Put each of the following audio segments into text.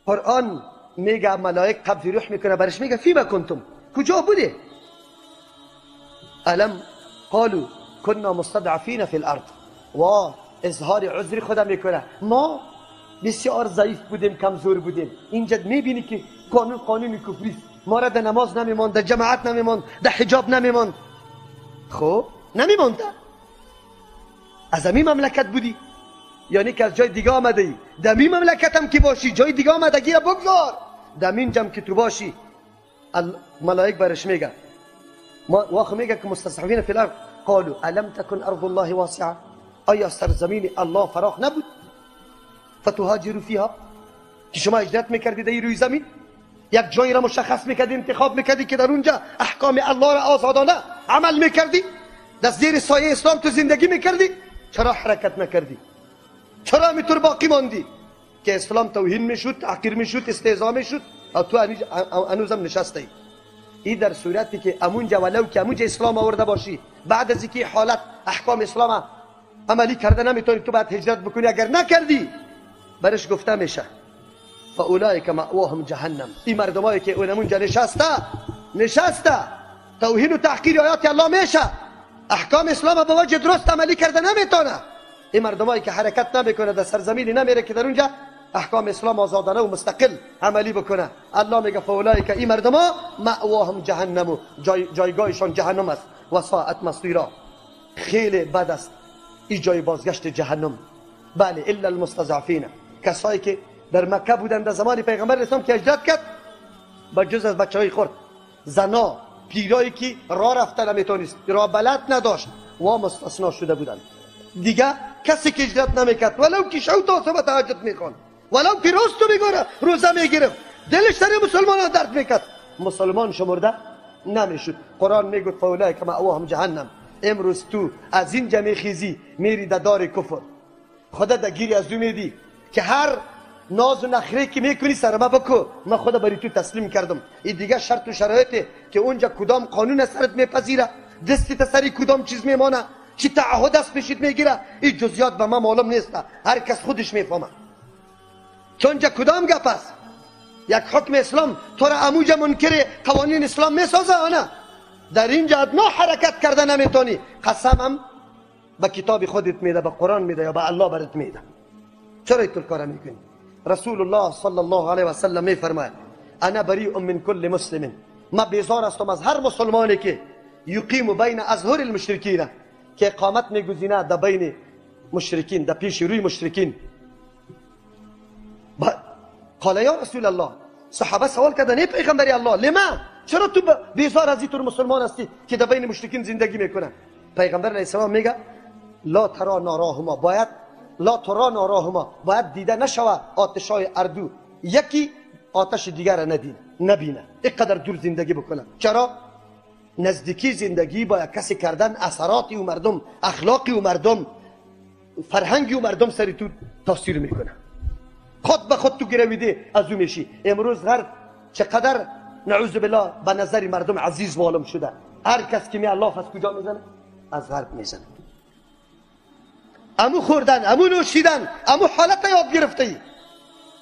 قرآن میگه ملائک قبض روح میکنه، برش میگه فیما کنتم، کجا بوده؟ الم قالوا كنا مستضعفین فی الارض. و اظهار عذر خدا میکنه، ما بسیار ضعیف بودیم، کمزور بودیم. اینجا میبینی که قانون قانون کفری است، ما را در نماز نمیماند، در جماعت نمیماند، در حجاب نمیماند. خب نمیماند، از همین مملکت بودی، یعنی که از جای دیگه آمده ای. در این مملکت هم که باشی جای دیگه آمدگی را بگذار، در این جمع که تو باشی. ملائک برش میگه، واخ میگه که مستضعفین فی الارض قالوا الم تكن ارض الله واسعه، آیا سرزمین الله فراخ نبود؟ فتهاجروا فیها، که شما هجرت میکردید در روی زمین، یک جایی را مشخص میکردی، انتخاب میکردی که در اونجا احکام الله را آزادانه عمل میکردی، در زیر سایه اسلام تو زندگی میکردی. چرا حرکت نکردی؟ چرا میتور باقی ماندی که اسلام توهین میشد، تحقیر میشد، استهزا میشد، او تو هنوزم نشسته ای؟ ای در صورتی که امونجا ولو که امونجا اسلام آورده باشی، بعد از اینکه حالت احکام اسلام عملی کرده نمیتونی، تو باید هجرت بکنی. اگر نکردی برش گفته میشه فاولئک مأواهم جهنم. این مردمایی که اونمونجا نشسته توهین و تحقیر آیات الله میشه، احکام اسلام به وجه درست عملی کرده نمیتونه. این مردمایی که حرکت نمیکنه، در سرزمینی نمیره که در اونجا احکام اسلام آزادانه و مستقل عملی بکنه، الله میگه فاولئک، این مردما مأواهم جهنم، و جایگاهشان جهنم است، و ساعت مصیرا. خیلی بد است این جای بازگشت جهنم. بله، الا المستضعفین، کسایی که در مکه بودن در زمان پیغمبر اسلام که هجرت کرد، با جز از بچهای خورد، زنا، پیرایی که راه رفته نمیتونست، راه بلد نداشت، و مستثنا شده بودن. دیگه کسی که هجرت نمیکرد، ولو که شو تا صبح تهجد میخوان، ولو که روز تو میگوره روزه میگرفت، دلش سر مسلمان درد میکرد، مسلمان شمرده نمیشد. قرآن میگفت فاولئک مأواهم جهنم. امروز تو از اینجا میخیزی میری در دار کفر، خدا در گیری از او میدی که هر ناز و نخره که میکنی سر ما بکو، من خدا بری تو تسلیم کردم. این دیگه شرط و شرایطه که اونجا کدام قانون سرت میپذیره، دستی سری کدام چیز میمانه، چی تعهد است پیشت میگیره، این جزئیات به ما معلوم نیست، هر کس خودش میفهمه. چون جا کدام گپ است، یک حکم اسلام تو را اموجا منکر قوانین اسلام میسازه، نه در اینجا ادنا حرکت کرده نمیتونی. قسمم به کتاب خودت میده، به قرآن میده، یا به الله برات میده. چرا اینطور کار میکنی؟ رسول الله صلی الله علیه و سلم میفرماید انا بریء من کل مسلم، ما بیزار هستم از هر مسلمانی که یقیم بین اظهر المشرکین، که اقامت میگزینه در بین مشرکین، در پیش روی مشرکین. قال یا رسول الله، صحابه سوال کردن ای پیغمبر الله، لما، چرا تو بیزار از اینطور مسلمان هستی که در بین مشرکین زندگی میکنه؟ پیغمبر علیه السلام میگه لا ترا ناراهما، باید لا ترا ناراهما، باید دیده نشوه آتشای اردو، یکی آتش دیگر را نبینه، اینقدر دور زندگی بکنه. چرا؟ نزدیکی زندگی با کسی کردن اثراتی و مردم، اخلاقی و مردم، فرهنگی و مردم سری تو تاثیر میکنه. خود به خود تو گرویده از او میشی. امروز غرب چقدر نعوذ بالله به نظر مردم عزیز معلوم شده. هر کس که می الله از کجا میزنه؟ از غرب میزنه. امو خوردن، امو نوشیدن، امو حالت یاد گرفته ای.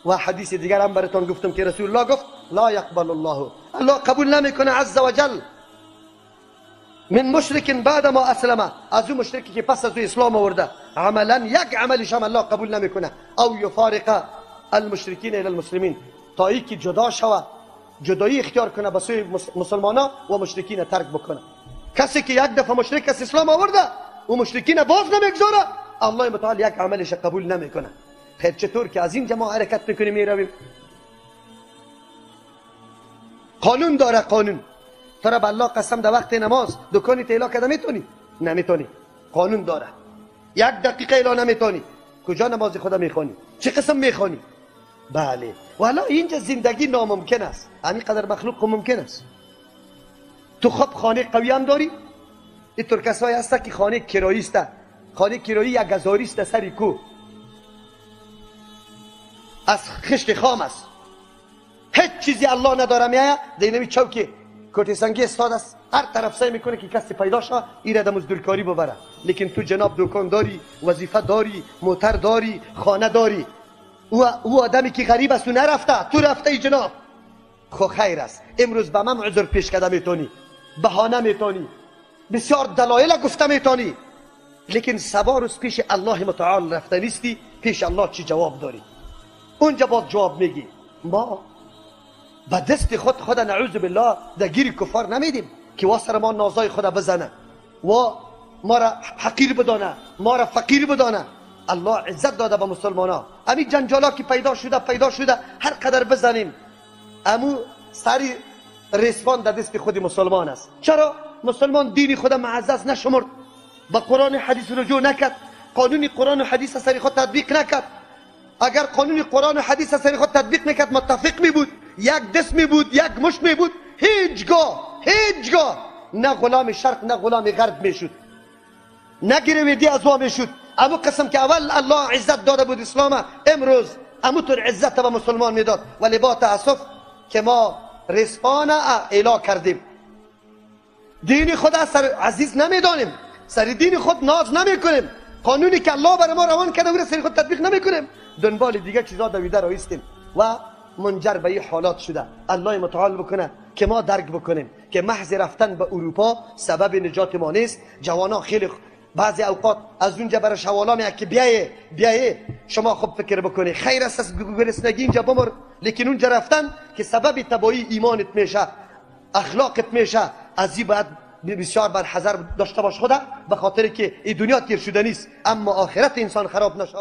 و حدیث دیگر هم براتون گفتم که رسول الله گفت لا یقبل الله، الله قبول نمیکنه عز وجل من مشرک بعد ما اسلم، از او مشرکی که پس از او اسلام آورده، عملا یک عملش هم الله قبول نمیکنه. او یفارق المشرکین الى المسلمین، تا ای که جدا شوه، جدایی اختیار کنه به سوی مسلمانا و مشرکین ترک بکنه. کسی که یک دفعه مشرک از اسلام آورده و مشرکین باز نمیگذاره، الله متعال یک عملش قبول نمیکنه. خیر چطور که از اینجا ما حرکت میکنیم میرویم، قانون داره، قانون. تو به الله قسم در وقت نماز دکانی اعلا کرده میتونی؟ نمیتونی. قانون داره. یک دقیقه اعلا نمیتونی. کجا نماز خدا میخوانی؟ چه قسم میخوانی؟ بله. والا اینجا زندگی ناممکن است. همین قدر مخلوق ممکن است. تو خب خانه قوی هم داری؟ اینطور کسایی هست که خانه کرایی است، خانه کرایی یک هزاری است سر کو، از خشت خام است، هیچ چیزی الله نداره، میایه دینمی چوکی کتی سنگی استاد است، هر طرف سعی میکنه که کسی پیدا شه ایره در مزدورکاری ببره. لیکن تو جناب دکان داری، وظیفه داری، موتر داری، خانه داری، او آدمی که غریب است و نرفته، تو رفته ای جناب. خو خیر است، امروز به من عذر پیش کرده میتونی، بهانه میتونی، بسیار دلایل گفته میتونی، لیکن سبا روز پیش الله متعال رفته نیستی، پیش الله چی جواب داری؟ اونجا باز جواب میگی. ما به دست خود خود نعوذ بالله در گیر کفار نمیدیم که وا سر ما نازای خود بزنه و ما را حقیر بدانه، ما را فقیر بدانه. الله عزت داده به مسلمان ها. امی جنجالا که پیدا شده پیدا شده، هر قدر بزنیم امو سری ریسمان در دست خود مسلمان است. چرا؟ مسلمان دین خود معزز نشمرد، با قرآن حدیث رجوع نکرد، قانون قرآن و حدیث سری خود تطبیق نکرد. اگر قانون قرآن و حدیث سری خود تطبیق نکرد، متفق می بود، یک دست می بود، یک مشت می بود، هیچگاه هیچگاه نه غلام شرق نه غلام غرب می شد، نه گرویدی از وا می شد. امو قسم که اول الله عزت داده بود اسلام، امروز امو طور عزت به مسلمان میداد. ولی با تاسف که ما ریسمان اعلا کردیم، دین خود سر عزیز نمیدانیم، سر دین خود ناز نمیکنیم، قانونی که الله بر ما روان کرده او را سر خود تطبیق نمیکنیم، دنبال دیگه چیزا دویده رایستیم و منجر به این حالات شده. الله متعال بکنه که ما درک بکنیم که محض رفتن به اروپا سبب نجات ما نیست. جوانا خیلی بعضی اوقات از اونجا برای شوالا میاد که بیایه بیایه، شما خوب فکر بکنی خیر است از گرسنگی اینجا بمر، لیکن اونجا رفتن که سبب تباهی ایمانت میشه، اخلاقت میشه، از این باید بسیار بر حذر داشته باش خدا، به خاطر که این دنیا تیر شده نیست، اما آخرت انسان خراب نشه.